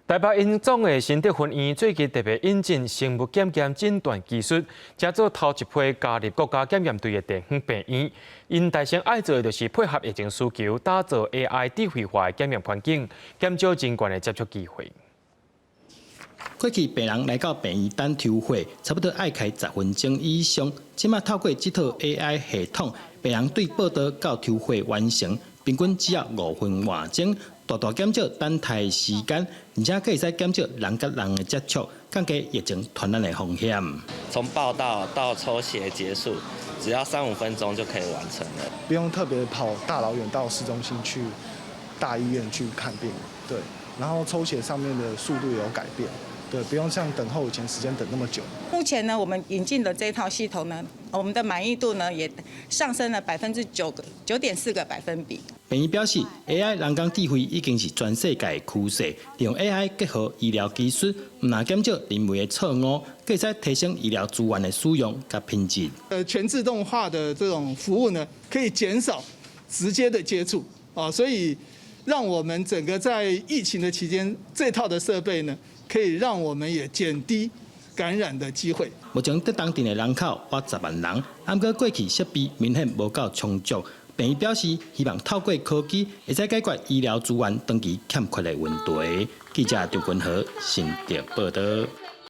台北榮總的新竹分院最近特別引進生物檢驗診斷技術，成做頭一批加入國家檢驗隊的地方病院。𪜶大先愛做的就是配合疫情需求，打造 AI 智慧化的檢驗環境，減少人員的接觸機會。過去病人來到病院等抽血，差不多愛開10分鐘以上。這馬透過這套 AI 系統，病人對報到到抽血完成，平均只要5分外鐘，大大減少等待時間，而且閣會使減少人佮人的接觸，降低疫情傳染的風險。從報到到抽血結束，只要三五分鐘就可以完成了，不用特別跑大老遠到市中心去大醫院去看病，對，然後抽血上面的速度也有改變，對，不用像等候以前時間等那麼久。目前呢，我們引進的這套系統呢，我們的滿意度呢也上升了9.4個百分比。病院表示，AI 人工智慧已經是全世界的趨勢，利用 AI 結合醫療技術，毋但減少人為的錯誤，閣會使提升醫療資源的使用佮品質。全自動化的這種服務呢，可以減少直接的接觸啊，所以讓我們整個在疫情的期間，這套的設備呢，可以讓我們也減低感染的機會。目前竹東鎮的人口約10萬人，毋過過去設備明顯無夠充足。病院表示，希望透過科技，會使解決醫療資源長期欠缺的問題。記者張君和新竹報導。